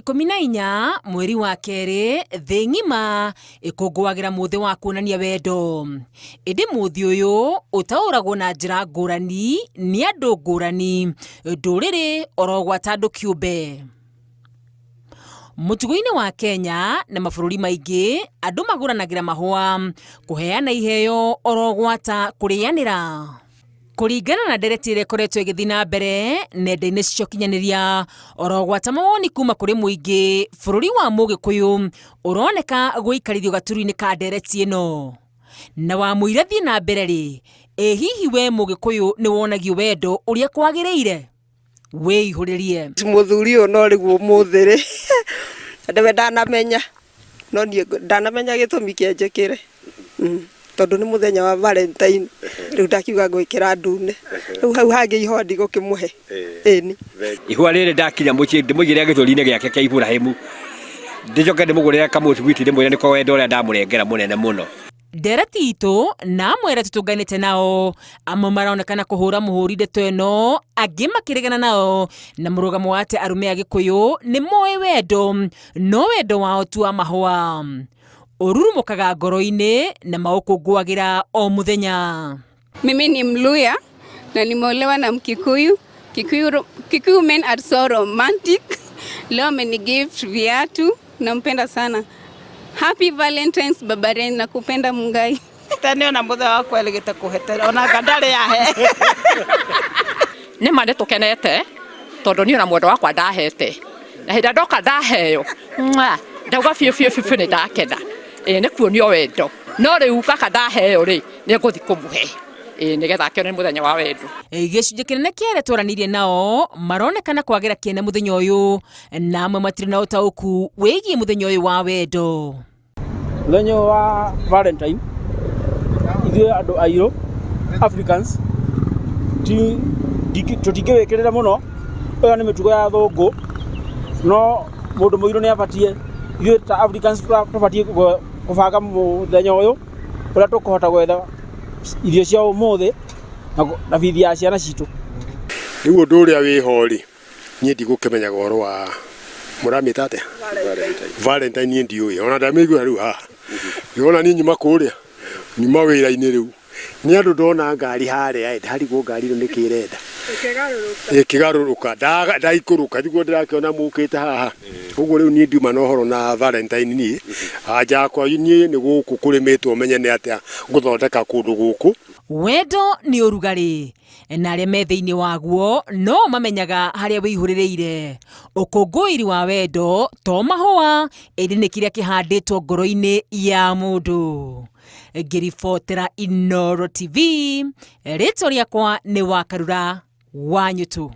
14 mweri wa kerĩ thĩ ng'ima ĩkũngũagĩra mũthĩ wa kuonania wendo. Ĩndĩ mũthĩ ũyũ ũtaũragwo na njĩra ngũrani nĩ andũ ngũrani, ndũrĩrĩ oro gwata andũ kĩũmbe. Mũtugo-inĩ wa Kenya na mabũrũri maingĩ andũ magũranagĩra mahũa, kũheana iheo oro gwata kũrĩanĩra. Kũringana na ndereti ĩrĩa ĩkoretwo ĩgĩthiĩ na mbere nenda-inĩ cia ũkinyanĩria oro gwata mawoni kuma kũrĩ mũingĩ, bũrũri wa mũgĩkũyũ ũroneka gũikarithio gaturu-inĩ ka ndereti ĩno. Na wamũira thiĩ na mbere rĩ, ĩ hihi we mũgĩkũyũ nĩ wonagio wendo ũrĩa kwagĩrĩire? Wĩihũrĩrie. Mũthuri ũyũ no rĩu ũmũthĩ rĩ, nĩwe ndanamenya, no niĩ ndanamenya gĩtũmi kĩa njĩkĩre, tondũ nĩ mũthenya wa Valentine, rĩu ndakiuga ngwĩkĩra ndune, rĩu hau hangĩ ihũa ndigũkĩmũhe, ĩni. Ihũa rĩrĩ ndakinya mũciĩ ndĩmũigĩrĩre gĩthũri-inĩ gĩake kĩa Iburahĩmu, ndĩcoke ndĩmũgũrĩre kamũthugwiti ndĩmwĩre nĩko wendo ũrĩa ndamũnengera mũnene mũno. Ndereti itũ na amwe arĩa tũtũnganĩte nao, amwe maronekana kũhũra mũhũri ndeto ĩno, angĩ makĩregana nao na mũrũgamo wa atĩ arũme a Gĩkũyũ nĩ moĩ wendo, no wendo wao ti wa mahũa. Ũrurumũkaga ngoro-inĩ na maũkũngũagĩra o mũthenya. Mimi ni Mluya na nimeolewa na Mkikuyu. Kikuyu, Kikuyu men are so romantic. Leo amenigift viatu, nampenda sana. Happy Valentine's Baba Ren, nakupenda Mungai. Tene ona mũthee wakwa erĩgĩte kũhe tene ona anga ndarĩ ahe. Nĩ ma nĩ tũkenete tondũ niĩ ona mwendwa wakwa ndahete na hĩndĩ ĩrĩa ndoka ndaheo mwah, ndauga biũ biũ biũ nĩ ndakena. Ĩĩ nĩ kuonio wendo no rĩu gaka ndaheo rĩ nĩ ngũthiĩ kũmũhe ĩĩ nĩgetha akĩone nĩ mũthenya wa wendo. Gĩcunjĩ kĩnene kĩa arĩa twaranĩirie nao maronekana kwagĩra kĩene mũthenya ũyũ na amwe matirĩ na ũtaũku wĩgiĩ mũthenya ũyũ wa wendo. Mũthenya ũyũ wa Valentine ithuĩ andũ airũ Africans tũtingĩwĩkĩrĩra mũno, ĩyo nĩ mĩtugo ya athũngũ no mũndũ mũirũ nĩ abatiĩ, ithuĩ ta Africans tũbatiĩ kũbanga mũthenya ũyũ ũrĩa tũkũhota gwetha irio cia ũmũthĩ na bithi ya ciana citũ. Rĩu ũndũ ũrĩa wĩho rĩ, niĩ ndigũkĩmenyaga ũhoro wa mũramĩta atĩa? Valentine niĩ ndiũĩ ona ndamĩigua rĩu haha. Nĩwona niĩ nyuma kũrĩa, nyuma wĩra-inĩ rĩu. Nĩ andũ ndona ngari harĩa ĩ, ndarigwo ngari ĩno nĩkĩ ĩrenda. Ĩkĩgarũrũka ndaikũrũka nĩguo ndĩrakĩona mũkĩte haha. Ũguo rĩu niĩ ndiuma na ũhoro na Valentine niĩ. Anja yakwa niĩ nĩ gũkũ kũrĩmĩtwo menye nĩ atĩa ngũthondeka kũndũ gũkũ. Wendo nĩ ũrugarĩ na arĩa me thĩinĩ waguo no mamenyaga harĩa wĩihũrĩrĩire. Ũkũngũĩri wa wendo to mahũa ĩndĩ nĩ kĩrĩa kĩhandĩtwo ngoro-inĩ ya mũndũ. Ngĩribotera Inooro TV, rĩtwa rĩakwa nĩ Wakarura Wanyutu.